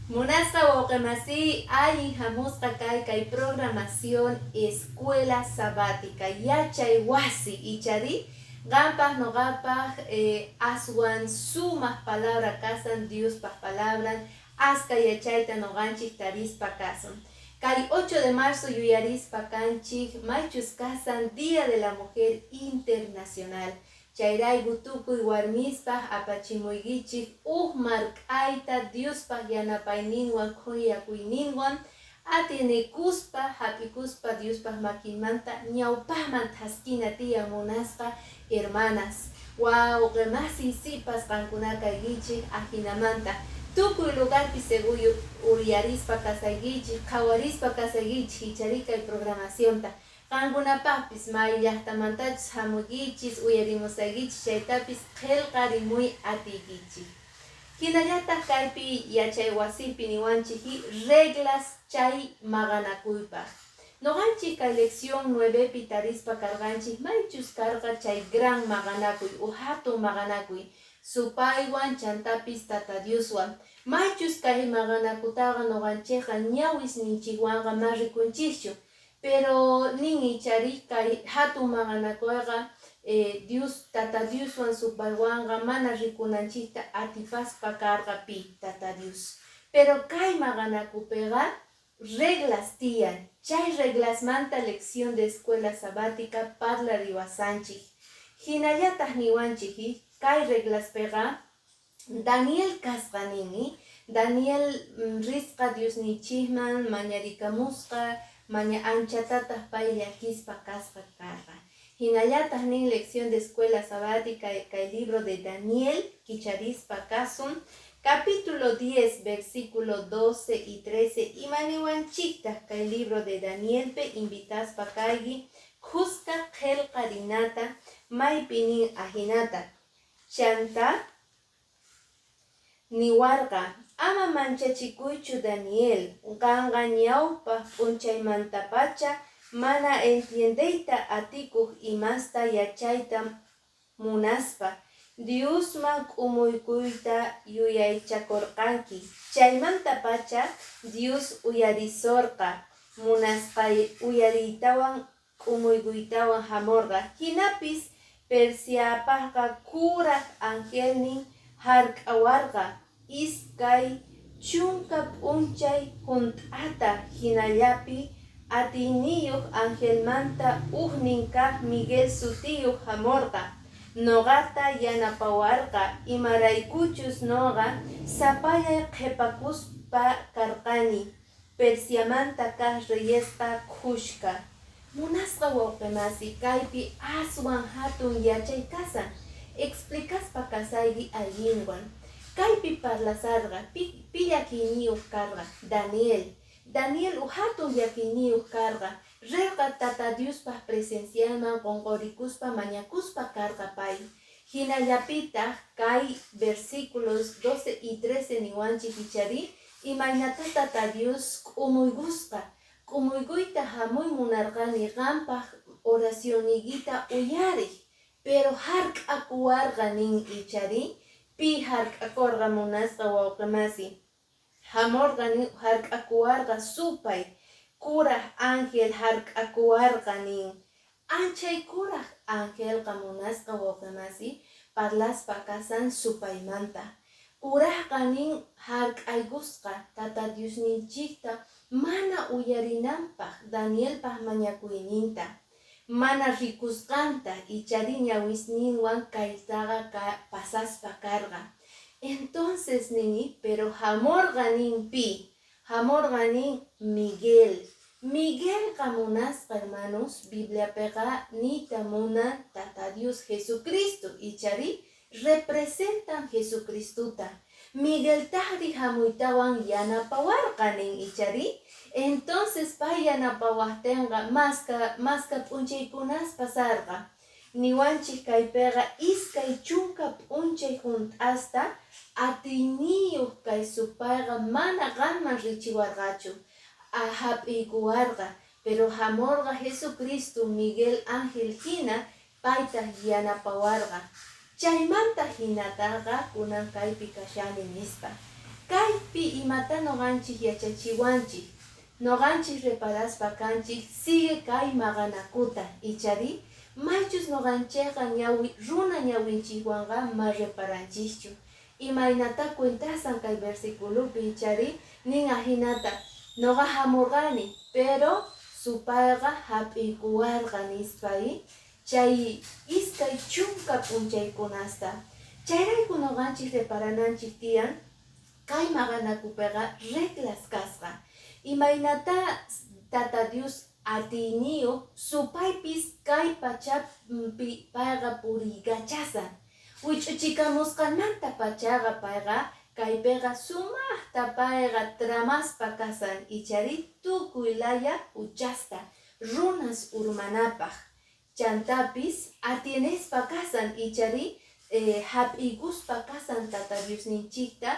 Munasqa wawqimasiy, allin hamusqa kay programación Escuela Sabática, yachay wasi, ichari qampaq noqapaq aswan sumaq palabra kasan Diospaq palabran, aska yachayta noqanchik tarispa kasun. Kay 8 de marzo yuyarispa kanchik maychus kasan Día de la Mujer Internacional. Chayrayku tukuy warmispaq apachimuykichik uj mark'ayta Diospaq yanapayninwan khuyakuyninwan atienekuspa hap'ikuspa Diospaq makinmanta ñawpaqman thaskina tiyan, munasqa hermanas. Wawqimasiy, sipas, qankuna kaykichik, ajinamanta tukuy lugarpi seguro uyarispa kasaykichik, qhawarispa kasaykichik ichari kay programacionta. Qankunapaqpis may llaqtamantachus hamuykichis, uyarimusaykichis chaytapis qillqarimuy atiykichik. Hinallataq kaypi yachay wasipi niwanchik reglas chay maqanakuypaq. Noqanchik kay lección 9pi tarispa karqanchik maychus karqa chay gran maqanakuy o hatun maqanakuy supaywan chantapis Tata Dioswan. Maychus kay maqanakutaqa noqanchikqa ñawisninchikwanqa ma rikunchikchu. Pero nin ichari kay hatun maqanakuyqa Dios Tata Dioswan supaywanqa mana rikunanchikta atipaspa karqa pi Tata Dios. Pero kay maqanakupiqa reglas tiyan. Chay reglasmanta lección de Escuela Sabática parlariwasanchik. Hinallataq niwanchik kay reglaspiqa Daniel kasqa nini. Daniel risqa Diosninchikman mañarikamusqa, maña anchatataq pay llakispa kasqa karqa. Hinallataq nin lección de Escuela Sabática kay libro de Daniel kicharispa kasun capítulo 10 versículo 12 y 13, imaniwanchiktaq kay libro de Danielpe invitaspa kayki khuska qillqarinata maypi nin ajinata. Chanta niwarqa: "Ama manchachikuychu, Daniel, qanqa ñawpaq p'unchaymantapacha mana entiendeyta atikuq imasta yachayta munaspa Diosman k'umuykuyta yuyaychakorqanki. Chaymantapacha Dios uyarisorqa, munasqay uyariytawan k'umuykuytawan hamorqa. Jinapis Persiapajqa kuraj angelnin jark'awarqa 20 p'unchay junt'ata. Jinallapi atiyniyoj angelmanta ujnin kaj Miguel sutiyoj jamorqa, noqata yanapawarqa, imaraykuchus noqa sapallay qhepakuspa karqani Persiamanta kaj reyespa khushka." Munasqa wawqimasi, kaypi aswan hatun yachay kasan, explicaspa kasayki allinwan. Kaypi parlasarqa pi llakiyniyuq karqa Daniel. Daniel uj hatun llakiyniyuq karqa, rirqa Tata Diospaq presenciaman, qunqurikuspa mañakuspa karqa pay. Hinallapitaq kay versículos 12 y 13 niwanchik ichari imaynata Tata Dios k'umuykusqa, k'umuykuyta hamuy munarqani qampaq oracionniykita uyariq, pero hark'akuwarqa nin ichari. Pi hark'akurqa, munasqa wawqimasi? Hamurqa nin, hark'akuwarqa supay, kuraj ángel hark'akuwarqa nin. Anchay kuraj angelqa, munasqa wawqimasi, parlaspa kasan supaymanta. Kurajqa nin hark'aykusqa Tata Diosninchikta mana uyarinanpaq Danielpaq mañakuyninta, mana rikusqanta ichari ñawisninwan kaytaqa pasaspa karqa. Entonces nini, pero hamurqa nin pi, hamurqa nin Miguel. Miguelqa, munasqa hermanos, Bibliapiqa niyta munan Tata Dios Jesucristo ichari, representan Jesucristuta. Migueltaqri hamuytawan yanapawarqa nin ichari. Entonces pay yanapawaqtinqa maska p'unchaykunas pasarqa. Niwanchik kaypiqa 20 p'unchay hunt'asta atiyniyuq kay supayqa mana qanman richiwarqachu, hap'iykuwarqa, pero hamurqa Jesucristo Miguel ángel hina, paytaq yanapawarqa. Chaymanta hinataqa kunan kaypi kashani nispa. Kaypi imata noqanchik yachachiwanchik? Noqanchik reparaspa kanchik sigue kay maqanakuta, ichari? Maychus noqanchikqa ñawi runa ñawinchikwanqa ma reparanchikchu. Imaynata cuentasan kay versiculopi, ichari? Nin ajinata: noqa hamurqani, pero supayqa hap'iykuwarqa nispa chay 20 p'unchaykunasta. Chayrayku noqanchik reparananchik tiyan kay maqanakupiqa reglas kasqa. Imaynata Tata Dios atiyniyuq, supaypis kay pachapi payqa puriykachasan. Wich'uchikamusqanmanta pachaqa payqa kaypiqa sumaqta payqa tramaspa kasan, ichari, tukuy laya huchasta runas urmanapaq. Chantapis atienespa kasan, ichari, hap'iykuspa kasan Tata Diosninchikta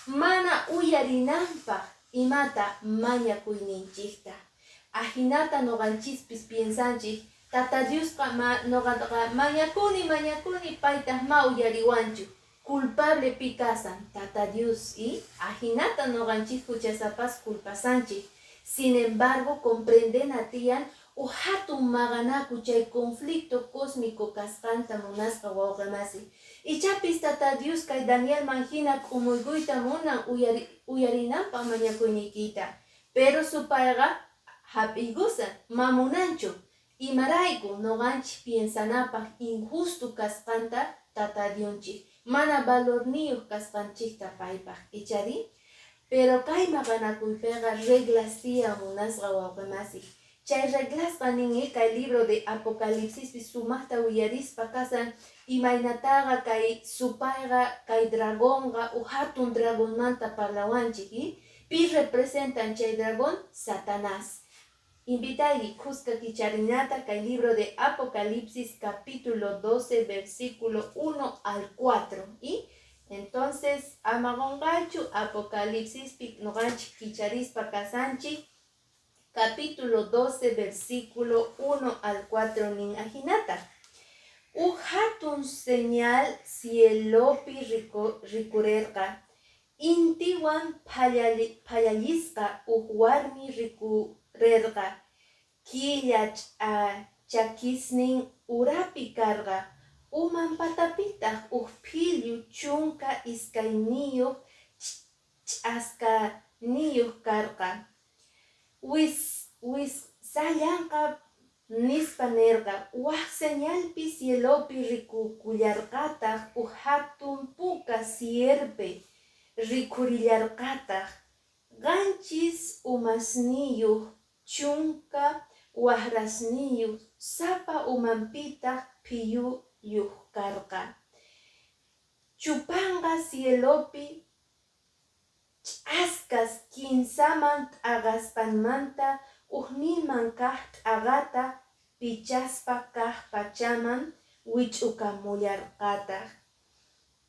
mana uyarinanpaq imata mañakuyninchikta. Ajinata noqanchispis piensanchik: Tata Diosqa ma noqataqa mañakuni, mañakuni, paytaq ma uyariwanchu. Culpable pi kasan? Tata Dios. Y ajinata noqanchik huchasapas culpasanchik. Sin embargo, comprendena tiyan uj hatun maqanaku, chay conflicto cósmico kasqanta, munasqa wawqimasi. Ichapis Tata Dios kay Danielman hina k'umuykuyta munan uyarinanpaq mañakuyniykita. Pero supayqa hap'iykusan, ma munanchu. Imarayku? Noqanchik piensanapaq injusto kasqanta Tata Dionchik, mana valorniyuq kasqanchikta paypaq, ichari? Pero kay maqanakuypiqa reglas tiyan, munasqa wawqimasi. Chay reglasqa nin kay libro de Apocalipsispi sumaqta uyarispa kasan imaynataqa kay supayqa, kay dragonqa, uj hatun dragonmanta parlawanchik. Pi representan chay dragón? Satanás. Invitayki kuska kicharinata kay libro de Apocalipsis capítulo 12 versículo 1 al 4. Y entonces ama qunqaychu, Apocalipsispi noqanchik kicharispa kasanchik capítulo 12 versículo 1 al 4 nin ajinata: Uj hatun señal cielopi rikurerqa. Intiwan phallallisqa uj warmi rikurerqa. Killa chakisnin urapi karqa, uman patapitaq uj phillu 12 ch'askaniyuq karqa. Wijsallanqa nispa nerqa: Waj señalpi cielopi rikukullarqataq, uj hatun puka sierpe rikhurillarqataq, 7 umasniyuq, 10 wajrasniyuq, sapa umanpitaq philluyuq karqa. Chupanqa cielopi ch'askas kinsaman t'aqasqanmanta ujninman kaj t'aqata pichaspa kay pachaman wich'ukamullarqataq.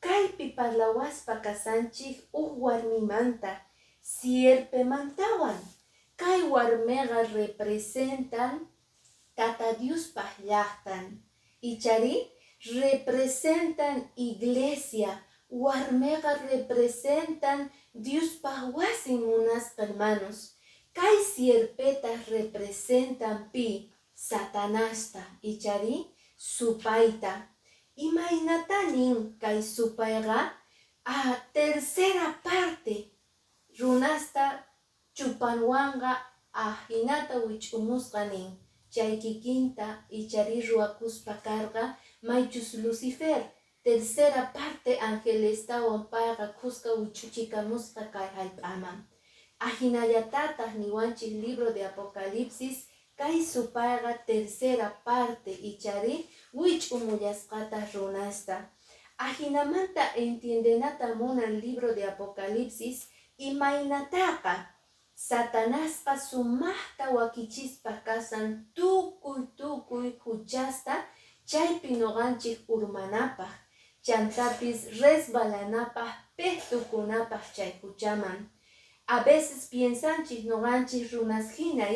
Kaypi parlawaspa kasanchik uj warmimanta, sierpemantawan. Kay warmeqa representan Tata Diospaq llaqtan, ichari? Representan iglesia. Warmeqa representan Diospaq wasin, munasqa hermanos. Kay sierpeta representan pi? Satanasta, ichari, supayta. Imaynata nin kay supayqa a tercera parte runasta chupanwanqa ajinata wich'umusqa nin. Chay kikinta, ichari, ruwakuspa karqa maychus Lucifer tercera parte angelestawan payqa khuska wich'uchikamusqa kay jallp'aman. Ajinallatataq niwanchik libro de Apocalipsis kay supayqa tercera parte, ichari, wich'umullasqataq runasta. Ajinamanta entiendenata munan libro de Apocalipsis imaynataqa Satanasqa sumaqta wakichispa kasan tukuy tukuy huchasta chaypi noqanchik urmanapaq, chantapis resbalanapaq, pejtukunapaq chay huchaman. A veces piensanchik noqanchik runas hina,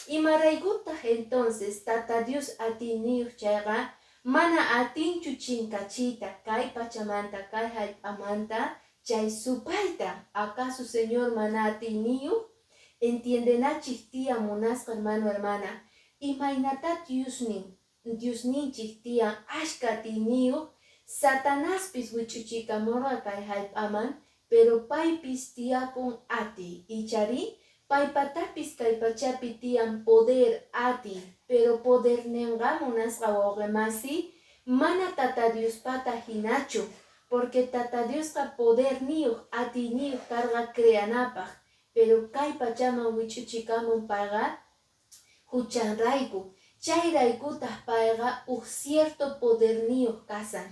imaraykutaq entonces Tata Dios atiyniyuq chayqa mana atinchu chinkachiyta kay pachamanta, kay jallp'amanta Chay supayta, acaso Señor mana atiyniyuq? Entiendenachik tiyan, munasqa hermano, hermana, imaynata Diosnin, Diosninchik tiyan ashka atiyniyuq, Satanaspis wich'uchikamurqa kay hallp'aman, pero paypis tiyapun atiy, ichari? Paypatapis kay pachapi tiyan poder, atiy, pero poderninqa, munasqa wawqimasi, mana Tata Diospata hinachu, porque Tata Diosqa poderniyuq, atiyniyuq karqa creanapaq, pero kay pachaman wich'uchikamun payqa huchanrayku, chayraykutaq payqa uj cierto poderniyuq kasan.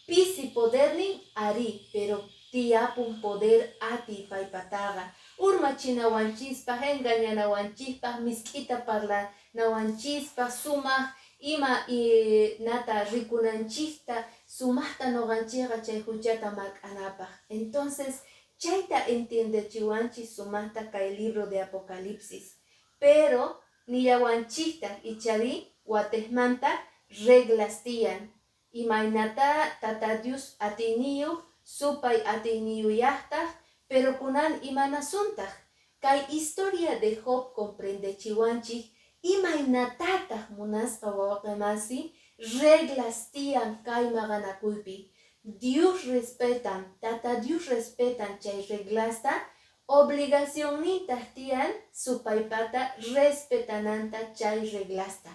Pisi podernin ari, pero tiyapun poder, atiy paypataqa urmachinawanchispaq, engañanawanchispaq, misk'ita parlanawanchispaq, sumaq ima nata rikunanchikta, sumaqta nuqanchikqa chay huchata mark'anapaq. Entonces chayta entiendechiwanchik sumaqta kay libro de Apocalipsis, pero nillawanchiktaq, ichari, watejmanta reglas tiyan. Imaynata Tata Dios atiyniyuq, supay atiyniyuyaqtaq, pero kunan imanasuntaq? Kay historia de Job comprendechiwanchik imaynatataq, munasqa wawqimasi, reglas tiyan kay maqanakuypi. Dios respetan, Tata Dios respetan chay reglasta, obligacionnintaq tiyan supaypata respetananta chay reglasta,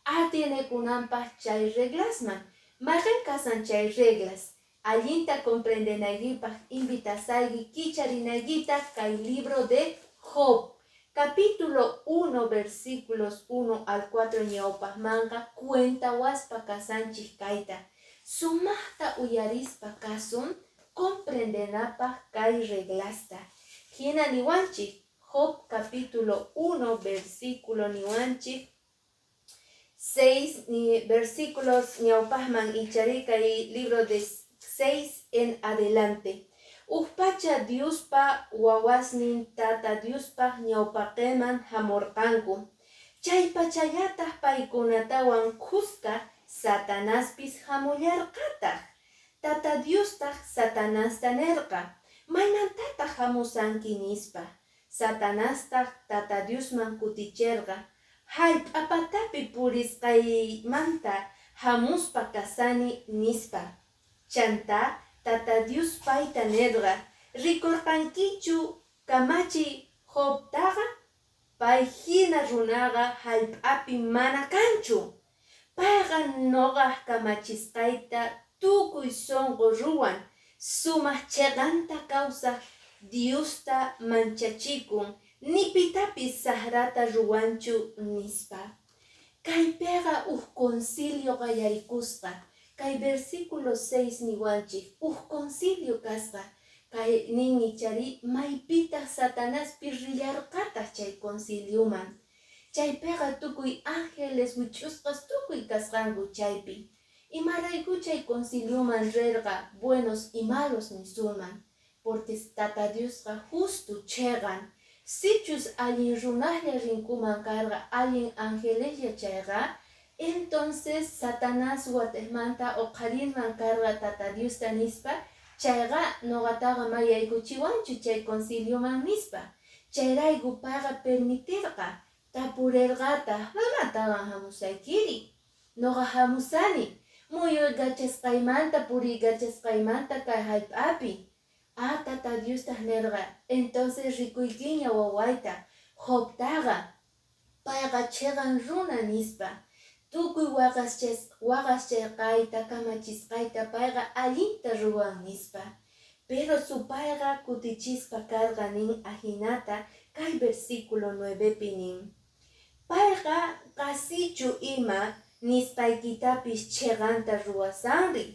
atienekunanpaq chay reglasman. Mayqin kasan chay reglas? Allinta comprendenaykipaq invitasayki kicharinaykita kay libro de Job capítulo 1 versículos 1 al 4. Ñawpaqmanqa cuentawaspa kasanchik kayta sumaqta uyarispa kasun comprendenapaq kay reglasta. Hina niwanchik Job capítulo 1 versículo niwanchik 6 ni versículos ñawpaqman, ichari, kay libro de 6 en adelante. Uj pacha Diospa wawasnin Tata Diospaq ñawpaqeman hamurqanku. Chay pachallataq paykunatawan khuska Satanaspis hamullarqataq. Tata Diostaq Satanasta nerqa: "Maymantataq hamusanki?" nispa. Satanastaq Tata Diosman kuticherqa: "Jallp'a patapi purisqaymanta hamuspa kasani", nispa. Chantá Tata Dios payta nerqa: "Rikorqankichu kamachiy Jobtaqa? Pay jina runaqa jallp'api mana kanchu. Payqa noqaj kamachisqayta tukuy sonqo ruwan, sumaj cheqanta kawsaj, Diosta manchachikun, ni pitapis sajrata ruwanchu", nispa. Kaypiqa uj concilio qallarikusqa. Kay versículo 6 niwanchik uj concilio kasqa. Kay nin, ichari, maypitaq Satanaspis rillarqataq chay concilioman. Chaypiqa tukuy ángeles wich'usqas tukuy kasqanku chaypi. Imarayku chay concilioman rirqa buenos y malos nisunman? Porque Tata Diosqa justo, cheqan. Sichus allin runaslla rinkuman karqa, allin angeleslla chayqa, entonces Satanás watejmanta uqharinman karqa Tata Diosta nispa: "Chayqa noqataqa mayaykuchiwanchu chay concilioman", nispa. Chayrayku payqa permitirqa, tapurirqataq: "Maymantawan hamusaykiri?" "Noqa hamusani muyuykachasqaymanta, puriykachasqaymanta kay hallp'api". Ah, Tata Diostaq nirqa: "Entonces rikuykiña wawayta Jobtaqa, payqa chiqan runa", nispa. "Tukuy waqaschasqayta, kamachisqayta payqa allinta ruwan", nispa. Pero supayqa kutichispa karqa nin ajinata, kay versículo 9pi nin: "Payqa qasichu ima nisqaykitapis chiqanta ruwasanri?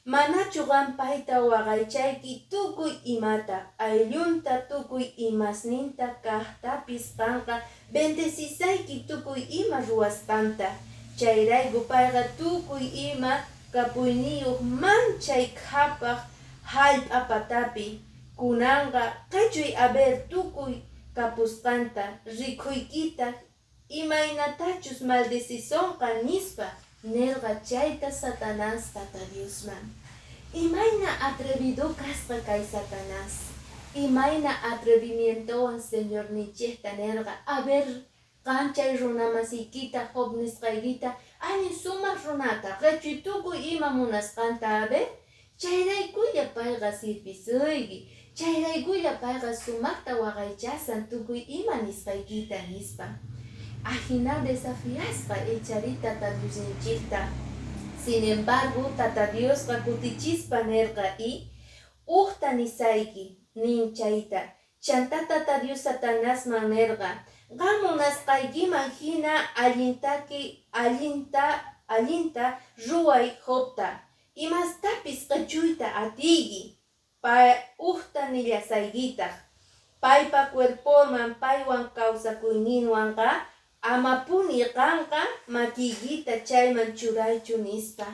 Manachu qan payta waqaychayki tukuy imata, ayllunta, tukuy imasninta kaqtapis? Qanqa bendecisayki tukuy ima ruwasqanta. Chayrayku payqa tukuy ima kapuyniyuq, manchay qhapaq hallp'a patapi. Kunanqa qhichuy a ver tukuy kapusqanta, rikuykitaq imaynatachus maldecisonqa", nispa. Nirqa chayta Satanás Tata Diosman. Imayna atrevido kasqa kay Satanás. Imayna atrevimientowan Señorninchikta nerqa, a ver, qan chay runamasiykita Job nisqaykita, allin sumaq runata, qechuy tukuy ima munasqanta, a ver, chayraykulla payqa sirvisuyki, chayraykulla payqa sumaqta waqaychasan tukuy ima nisqaykita, nispa. Ajina desafiasqa ichari Tata Diosninchikta. Sin embargo, Tata Diosqa kutichispa nerqa y ujta nisayki, nin chayta. Chantá Tata Dios Satanasman nerqa, qan munasqaykiman hina allintaki allinta allinta ruway Jobta, imastapis qechuyta atiyki, pa ujta nillasaykitaq, paypa cuerpoman paywan kawsakuyninwanqa amapuni qanqa makiykita chayman churaychu, nispa.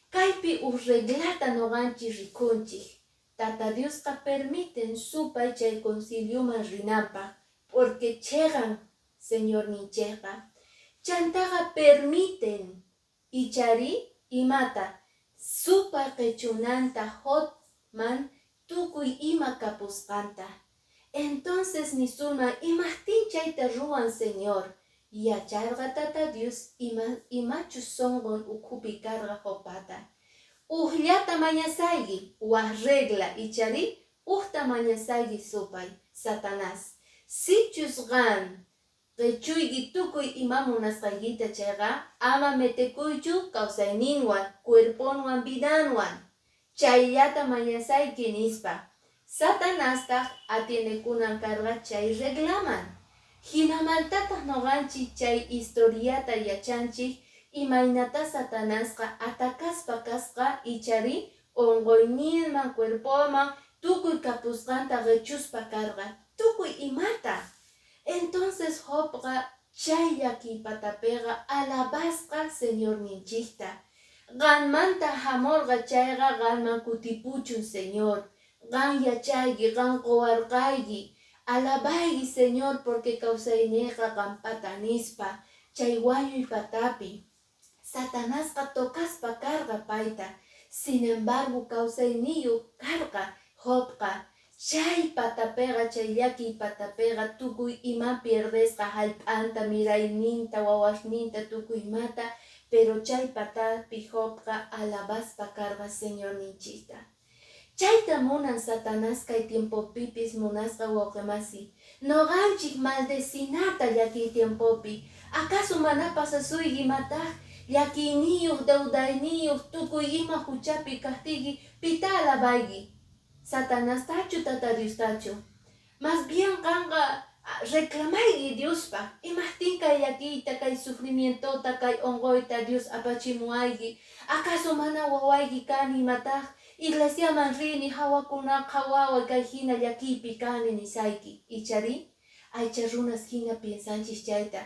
Kaypi uj reglata noqanchik rikunchik. Tata Diosqa permiten supay chay concilioman rinanpaq, porque cheqan Señorninchikqa. Chantaqa permiten ichari imata supay qechunanta Jobman tukuy ima kapusqanta. Entonces nisunman, imajtin chayta ruwan Señor? Yacharqa Tata Dios ima imachus sonqon ukhupi karqa Jobpata. Ujllata mañasayki, waj regla ichari ujta mañasayki supay, Satanás. Sichus qan qechuyki tukuy ima munasqaykita chayqa, ama metekuychu kawsayninwan, cuerponwan, vidanwan. Chayllata mañasayki, nispa. Satanastaq atienekunan karqa chay reglaman. Hinamantataq noqanchik chay historiata yachanchik imaynata Satanasqa atakaspa kasqa ichari onqoyninman, cuerpoman, tukuy kapusqanta qechuspa karqa, tukuy imata. Entonces Jobqa chay llakiypatapiqa alabasqa Señorninchikta. Qanmanta hamurqa chayqa qanman kutipuchun, Señor. Qan yachayki, qan qowarqayki. Alabayki, Señor, porque kawsayniyqa qampata, nispa. Chay wañuy patapi. Satanasqa tocaspa karqa payta. Sin embargo, kawsayniyuq karqa Jobqa. Chay patapiqa, chay llakiy patapiqa tukuy ima pierdesqa, hallp'anta, mirayninta, wawasninta, tukuy imata, pero chay patapi Jobqa alabaspa karqa Señorninchikta. Chayta munan Satanás kay tiempopipis, munasqa wawqimasi. Noqanchik maldecinata llakiy tiempopi. ¿Acaso mana pasasuyki imataq? Llakiyniyuq, deudayniyuq, tukuy ima huchapi kaqtiyki, pita alabayki? Satanastachu, Tata Diostachu? Más bien qanqa reclamayki Diospaq. Imajtin kay llakiyta, kay sufrimientota, kay onqoyta Dios apachimuwayki? ¿Acaso mana wawayki kani imataq? Iglesiaman rini, hawakuna qhawaway, kay hina llakiypi kani nisayki. Ichari? Aycha runas hina piensanchis chayta.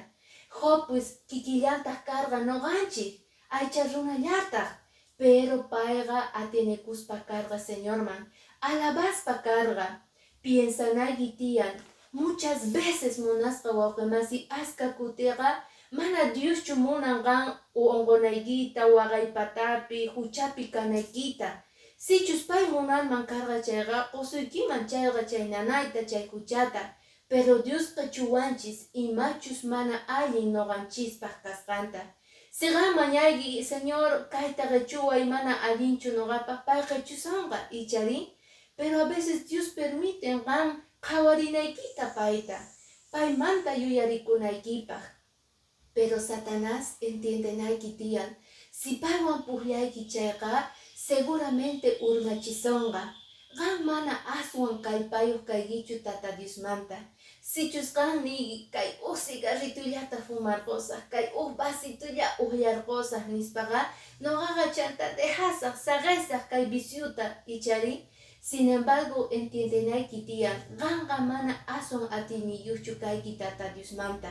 Job pues kikillantaq karqa noqanchik, aycha runallataq. Pero payqa atienekuspa karqa Señorman, alabaspa karqa. Piensanayki tiyan, muchas veces, munasqa wawqimasi, aska kutiqa mana Dioschu munan qan onqonaykita, waqay patapi, huchapi kanaykita. Sichus pay munanman karqa chayqa, qusuykiman chayqa chay nanayta, chay huchata. Pero Diosqa chuwanchis imachus mana allin noqanchispaq kasqanta. Si qan mañayki, Señor, kayta qechuway, mana allinchu noqapaq, pay qechusonqa, ichari? Pero a veces Dios permite qan qhawarinaykita payta, paymanta yuyarikunaykipaq. Pero Satanás entiendenayki tiyan, si paywan puqllayki chayqa, seguramente urmachisonqa. Qan mana aswan kallpayuq kaykichu Tata Diosmanta. Sichus qan niyki, kay uj cigarritullata fumarqusaq, kay uj vasitulla uqyarqusaq nispaqa, noqaqa chanta dejasaq, saqesaq kay viciuta, ichari? Sin embargo, entiendenayki tiyan, qanqa mana aswan atiyniyuqchu kayki Tata Diosmanta.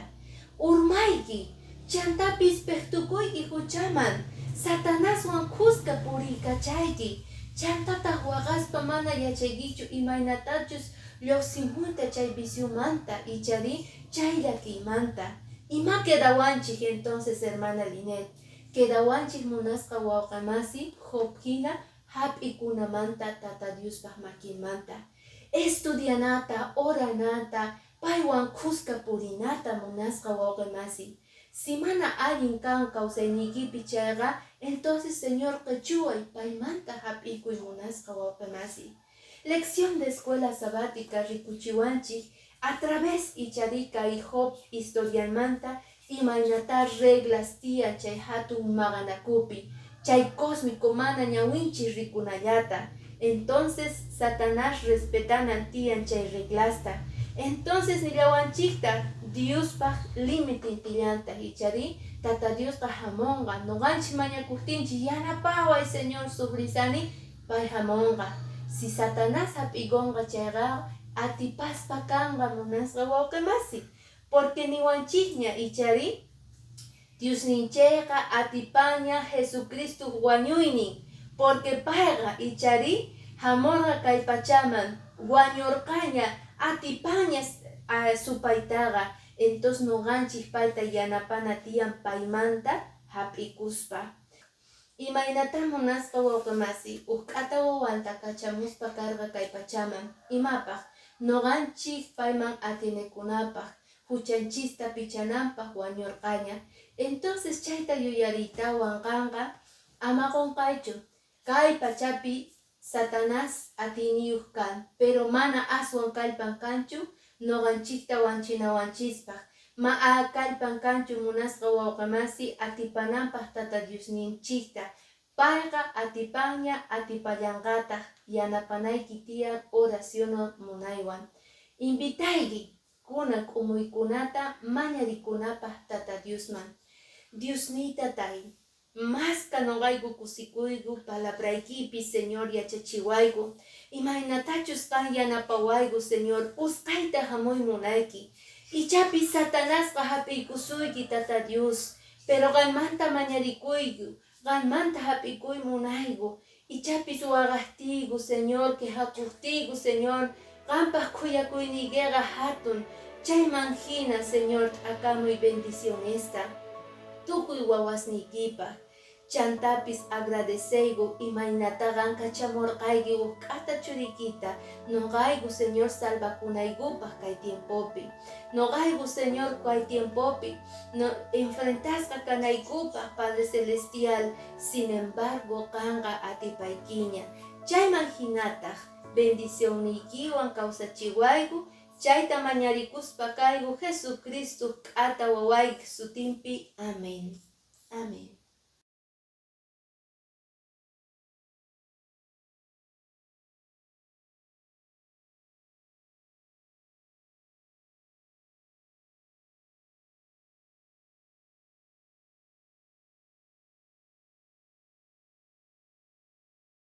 Urmayki, chantapis pejtukuyki huchaman, Satanaswan kuska puriykachayki, chantataq waqaspa mana yachaykichu imaynatachus lluqsimuyta chay viciomanta, ichari chay llakiymanta. Ima quedawanchik entonces, hermana Linet? Quedawanchik, munasqa wawqamasi, Job hina Hap'ikunamanta Tata Diospaq makinmanta. Estudianata, oranata, paywan khuska purinata munasqa wawqi masi. Si mana allin kan kawsayniykipi chayqa, entonces Señor qichuway paymanta hap'ikuy munasqa wawqi masi. Lección de escuela sabática rikuchiwanchik a través ichari kay Job historialmanta imaynata reglas tiyan chay hatun maqanakupi, chay cósmico mana ñawinchik rikunallata. Entonces Satanás respetanan tiyan chay reglasta. Entonces nillawanchikta Diospaq límite tillanta ichari Tata Diosqa hamunqa nuqanchik mañakuqtinchik yanapaway Señor sufrisani pay hamunqa. Si Satanás hap'ikunqa chayqa atipaspa kanqa munasqa wawqi masi. Porque niwanchikña ichari Diosninchayqa atipaña Jesucristo wañuynin, porque payqa ichari hamurqa kay pachaman wañurqaña atipaña supaytaqa. Entonces nuqanchik payta yanapana tiyan paymanta hap'ikuspa. Imaynata munasqa wawqi masi huk k'ata wawanta kachamuspa karqa kay pachaman imapaq nuqanchik payman atienekunapaq huchanchista pichananpaq wañurqaña. Entonces chayta yuyariytawan qanqa ama qunqaychu kay pachapi Satanás atiyniyuq kan, pero mana aswan kallpan kanchu nuqanchikta wanchinawanchispaq, ma kallpan kanchu munasqa wawqi masi atipananpaq Tata Diosninchikta. Payqa atipanña, atipallanqataq yanapanayki tiyan oración munaywan. Invitayki kunan k'umuykunata mañarikunapaq Tata Diosman. Diosniy Tatay, maska nuqayku kusikuyku palabraykipi Señor yachachiwayku. Imaynatachus qan yanapawayku Señor, usqayta hamuy munayki. Ichapis Satanasqa hap'iykusuyki Tata Dios, pero qanmanta mañarikuyku, qanmanta hap'ikuy munayku. Ichapis waqaqtiyku Señor, quejakuqtiyku Señor, qanpaq khuyakuyniykiqa hatun. Chayman hina Señor t'akamuy bendicionesta tukuy wawasniykipaq. Chantapis agradeceyku imaynata qan kachamurqayki huk k'ata churiykita nuqayku Señor salvakunaykupaq kay tiempopi. Nuqayku Señor kay tiempopi no, enfrentasqa kanaykupaq Padre Celestial, sin embargo qanqa atipaykiña. Chayman hinataq bendicionniykiwan kawsachiwayku chayta mañarikuspa kayku Jesucristo k'ata wawayki sutinpi. Amén. Amén.